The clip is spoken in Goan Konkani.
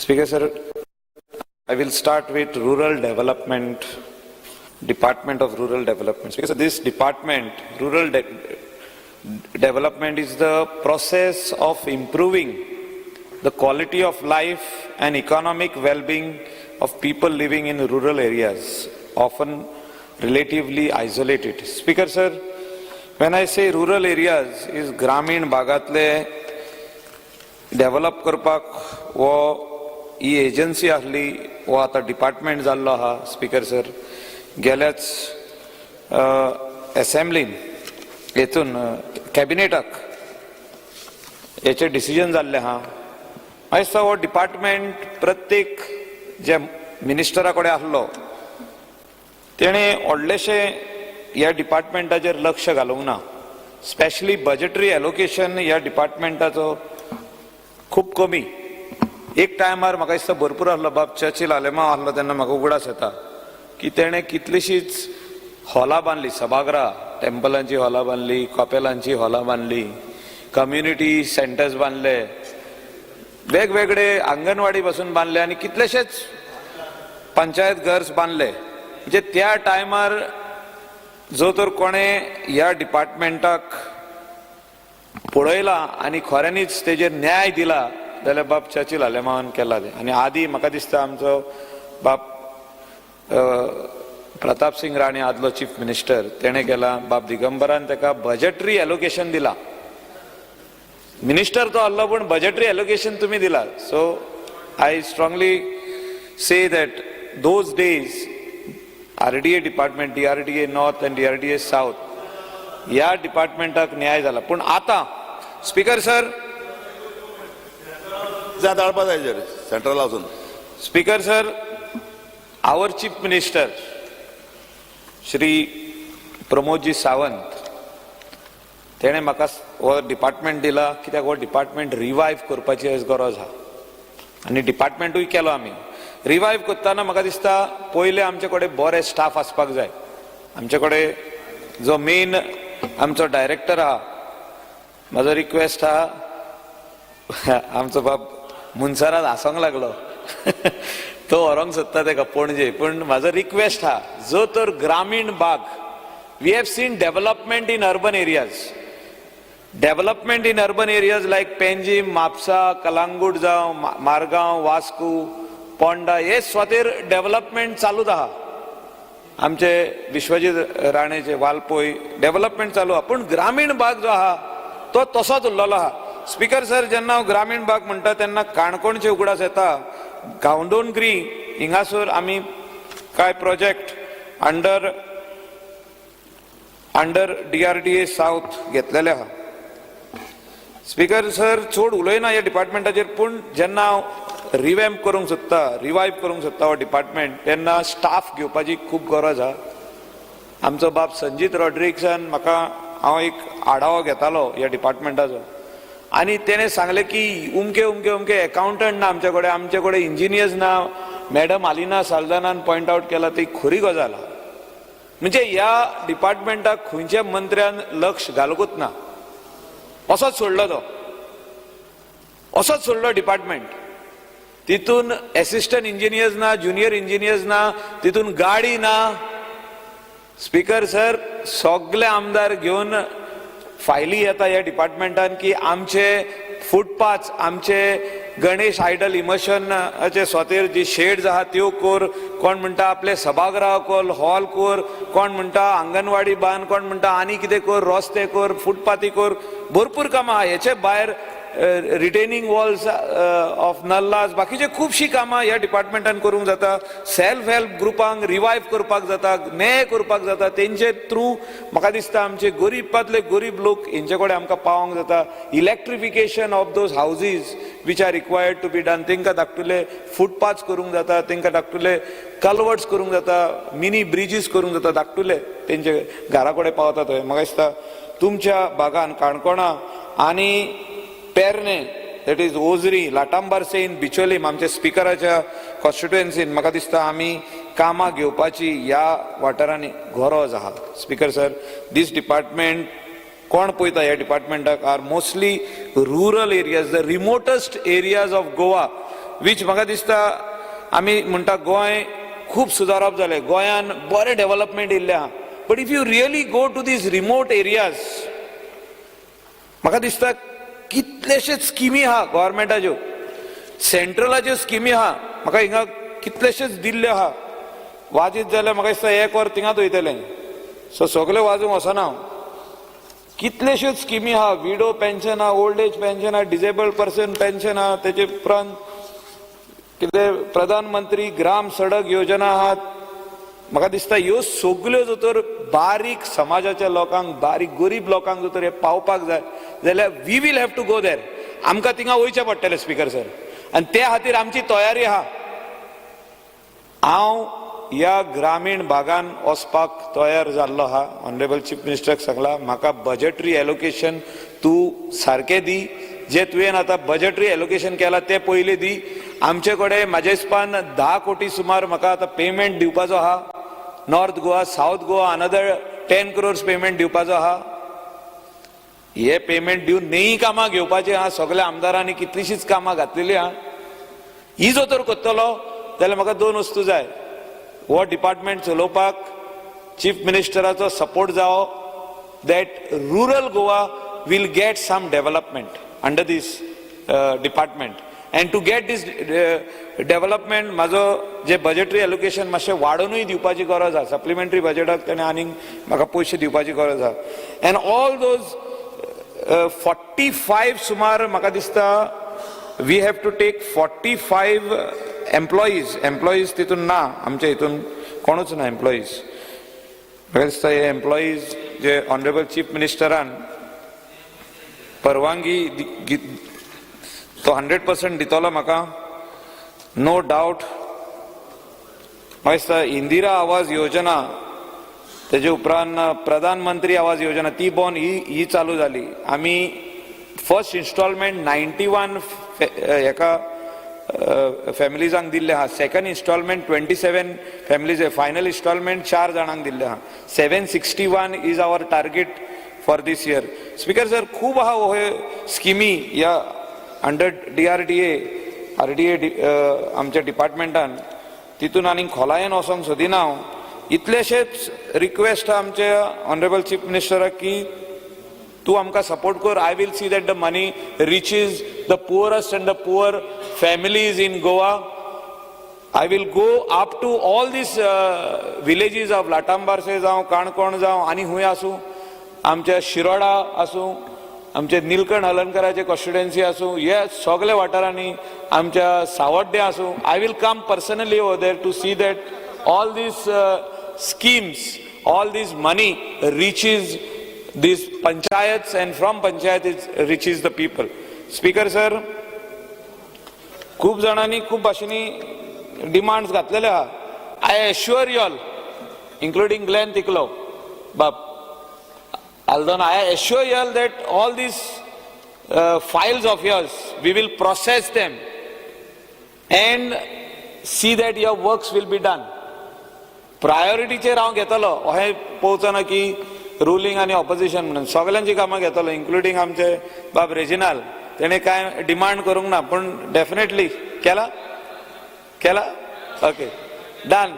Speaker sir, I will start with rural development, Department of Rural Development. Because this department, rural development, is the process of improving the quality of life and economic well-being of people living in rural areas, often relatively isolated. Speaker sir, when I say rural areas, is ग्रामीण भागातले डेव्हलप करपाक हो ही एजन्सी आसली, हो आतां डिपार्टमेंट जाल्लो आहा. स्पीकर सर, गेल्याच एसेंब्लीन हेतून कॅबिनेटाक हेचें डिसिजन जाल्लें आहा. म्हाका दिसता हो डिपार्टमेंट प्रत्येक जे मिनिस्टरा कडेन आसलो, तेणें व्हडलेशें ह्या डिपार्टमेंटाचेर लक्ष घालूंक ना. स्पेशली बजेटरी एलोकेशन ह्या डिपार्टमेंटाचो खूब कमी. एक टायमार म्हाका दिसता भरपूर आसलो. बाब चर्चिल आलेमाव आसलो तेन्ना म्हाका उगडास येता की तेणें कितलीशींच हॉलां बांदली, सभागृह, टेम्पलांची हॉलां बांदली, कपेलांची हॉलां बांदली, कम्युनिटी सेंटर्स बांदले, वेगवेगळे अंगणवाडी पासून बांदले आनी कितलेशेच पंचायत घर्स बांदले. म्हणजे त्या टायमार जो तर कोणें ह्या डिपार्टमेंटाक पळयला आनी खऱ्यांनीच तेजेर न्याय दिला जाल्यार बाब चर्चिल आलेमावान केला तें. आनी आदी म्हाका दिसता आमचो बाब प्रताप सिंग राणे, आदलो चीफ मिनिस्टर, तेणें केला. बाब दिगंबरान ताका बजेटरी एलोकेशन दिला. मिनिस्टर तो आहलो, पूण बजेटरी एलोकेशन तुमी दिला. So I strongly say that those days RDA department, DRDA North and DRDA South, ह्या डिपार्टमेंटाक न्याय जाला. पूण आतां स्पीकर सर, धाडपा जाय central हाऊसून. Speaker sir, our Chief Minister Shri Pramodji Sawant, तेणें म्हाका हो डिपार्टमेंट दिला, कित्याक हो डिपार्टमेंट रिवायव करपाची आयज गरज आहा आनी डिपार्टमेंटूय केलो आमी. रिवायव करतना म्हाका दिसता पयलें आमचे कडेन बरे स्टाफ आसपाक जाय. आमचे कडेन जो मेन आमचो डायरेक्टर आहा, म्हाजो रिक्वेस्ट आहा, आमचो बाब मुनसरात हांसोंक लागलो, तो व्हरोंक सोदता तेका पणजे, पूण म्हाजो रिक्वेस्ट आहा, जो तर ग्रामीण भाग, we have seen development in urban areas, development in urban areas like Panjim, Mapusa, Calangute जावं, मारगांव, वास्को, पोंडा, हे सुवातेर डेव्हलपमेंट चालूच आहा. आमचे विश्वजीत राणेचे वालपोय डेव्हलपमेंट चालू आहा, पूण ग्रामीण भाग जो आहा तो तसोच उरलेलो आहा. स्पीकर सर, जेन्ना हांव ग्रामीण भाग म्हणटा तेन्ना काणकोणचे उगडास येता. गांवडोंगरी हिंगासर आमी कांय project under DRDA South घेतलेले आहा. स्पीकर सर, चड उलयना ह्या डिपार्टमेंटाचेर, पूण जेन्ना हांव रिवॅम्प करूंक सोदता, रिवायव करूंक सोदता हो डिपार्टमेंट, तेन्ना स्टाफ घेवपाची खूब गरज आहा. आमचो बाब संजीत रॉड्रिक्सान म्हाका, हांव एक आढावो घेतालो ह्या डिपार्टमेंटाचो आनी तेणें सांगलें की उमके उमके उमके एकाउंटंट ना आमचे कडेन, आमचे कडेन इंजिनियर्स ना. मॅडम आलिना साल्दानान पॉयंट आउट केला, ती खरी गजाल आहा. म्हणजे ह्या डिपार्टमेंटाक खंयच्या मंत्र्यान लक्ष घालूंकच ना. असोच सोडलो तो, असोच सोडलो डिपार्टमेंट. तितून एसिस्टंट इंजिनियर्स ना, ज्युनियर इंजिनियर्स ना, तितून गाडी ना. स्पीकर सर, सगळे आमदार घेवन फायली येता ह्या डिपार्टमेंटान की आमचे फुटपाथ, आमचे गणेश आयडल इमर्शनाचे सोतेर जी शेड्स आहा त्यो कोर, कोण म्हणटा आपले सभागृह कोर, हॉल कोर, कोण म्हणटा अंगणवाडी बांद, कोण म्हणटा आनी कितें कोर, रस्ते कोर, फुटपाथी कोर. भरपूर कामां आहा. हेचे भायर रिटेनिंग वॉल्स ऑफ नल्लास, बाकीचे खुबशीं कामां ह्या डिपार्टमेंटान करूंक जाता. सेल्फ हेल्प ग्रुपांक रिवायव करपाक जाता, न्याय करपाक जाता. तेंचे थ्रू म्हाका दिसता आमचे गरीबांतले गरीब लोक हेंचे कडेन आमकां पावोंक जाता. Electrification of those houses which are required to be done, तांकां धाकटुले फुटपाथ करूंक जाता, तांकां धाकटुले कलवर्ट्स करूंक जाता, मिनी ब्रिजीस करूंक जाता धाकटुले, तेंचे घरा कडेन पावता थंय. म्हाका दिसता तुमच्या भागान काणकोणा आनी पेरणे, that is Ozari, Latambarcem, Bicholim, आमच्या स्पिकराच्या कॉन्स्टिट्युएन्सीन म्हाका दिसता आमी कामां घेवपाची ह्या वाठारांनी गरज आहा. स्पीकर सर, दीस डिपार्टमेंट कोण पळयता ह्या डिपार्टमेंटाक are mostly rural areas, the remotest areas of Goa. Which म्हाका दिसता आमी म्हणटा गोंय खूब सुदारप जालें, गोंयान बरें डेवलपमेंट येयल्लें आहा, but if you really go to these remote areas, म्हाका दिसता कितलेशेच स्किमी आहा गव्हर्मेंटाच्यो, सेंट्रलाच्यो स्किमी आहा. म्हाका हिंगा कितलेशेच दिल्ल्यो आहा. वाजीत जाल्यार म्हाका दिसता एक वर थिंगात वयतलें. सो सगळें वाजूंक वचना हांव. कितलेश्योच स्किमी आहा. विडो पेन्शन आहा, ओल्ड एज पेन्शन आहा, डिजेबल्ड पर्सन पेन्शन आहा, तेजे उपरांत कितें प्रधानमंत्री ग्राम सडक योजना आहात. म्हाका दिसता ह्यो सगल्यो जर तर बारीक समाजाच्या लोकांक, बारीक गरीब लोकांक जर तर हे पावपाक जाय जाल्यार we will have to go there. आमकां थिंगा वयचें पडटलें स्पिकर सर, आनी त्या खातीर आमची तयारी आहा. हांव ह्या ग्रामीण भागान वचपाक तयार जाल्लो आहा. ऑनरेबल चीफ मिनिस्टराक सांगला, म्हाका बजटरी एलोकेशन तूं सारकें दी. जे तुवें आतां बजटरी एलोकेशन केलां तें पयलीं दी. आमचे कडेन म्हाज्या हिसपान 10 कोटी सुमार म्हाका आतां पेमेंट दिवपाचो आहा. North Goa, south Goa another 10 crores payment दिवपाचो आहा. हे पेमेंट दिवन न्ही कामां घेवपाची आहा. सगल्या आमदारांनी कितलीशींच कामां घातलेली आहा. ही जो तर करतलो जाल्यार म्हाका दोन वस्तू जाय. हो डिपार्टमेंट चलोवपाक चीफ मिनिस्टराचो सपोर्ट जावो, that rural Goa will get some development under this department, and to get this development म्हाजो जे बजेटरी एलोकेशन मातशें वाडोवनूय दिवपाची गरज आसा. सप्लिमेंटरी बजेटाक तेणें आनीक म्हाका पयशे दिवपाची गरज आसा. And all those 45 सुमार म्हाका दिसता we have to take 45 employees. Employees तितून ना, आमच्या हितून कोणूच ना एम्प्लॉईज. म्हाका दिसता हे एम्प्लॉईज जे ऑनरेबल चीफ मिनिस्टरान परवानगी तो 100% दितलो म्हाका, नो डावट. म्हाका दिसता इंदिरा आवास योजना, तेजे उपरांत प्रधानमंत्री आवास योजना, ती बॉन ही ही चालू जाली. आमी फर्स्ट इन्स्टॉलमेंट 91 हेका फॅमिलीजांक दिल्ले आहा, second installment 27 families, final installment चार जाणांक दिल्ले आहा. 761 is our target for this year, Speaker sir. खूब आहा हे स्किमी ह्या under DRDA, RDA आमच्या डिपार्टमेंटान. तितून आनीक खोलायेन वचोंक सोदिना हांव. इतलेशेच रिक्वेस्ट आमच्या ऑनरेबल चीफ मिनिस्टराक की तूं आमकां सपोर्ट कर. I will see that the money reaches the poorest and the poor families in Goa. I will go up to all these villages of Latambarse जावं, काणकोण जावं, आनी खूंय आसूं, आमच्या शिरोडा आसूं, आमचे निलकंठ हलनकराचे कॉन्स्टिट्युएन्सी आसूं, हे सगळे वाठारांनी, आमच्या सावड्डे आसूं, I will come personally over there to see that all these schemes, all this money reaches these panchayats and from panchayat it reaches the people. Speaker sir, खूप जाणांनी खूप भाशेंनी डिमांड्स घातलेले आहा. I assure you all, including Glenn Ticlo बाब Aldon, I assure you all that all these files of yours, we will process them and see that your works will be done. प्रायोरिटीचेर हांव घेतलो. अहें पळोवचो ना की रुलींग आनी ऑपोजिशन म्हणून. सगल्यांची कामां घेतलो, इन्क्लुडींग आमचे बाब रेजिनाल. तेणे कांय डिमांड करूंक ना, पूण डेफिनेटली केला, केला. Okay, done.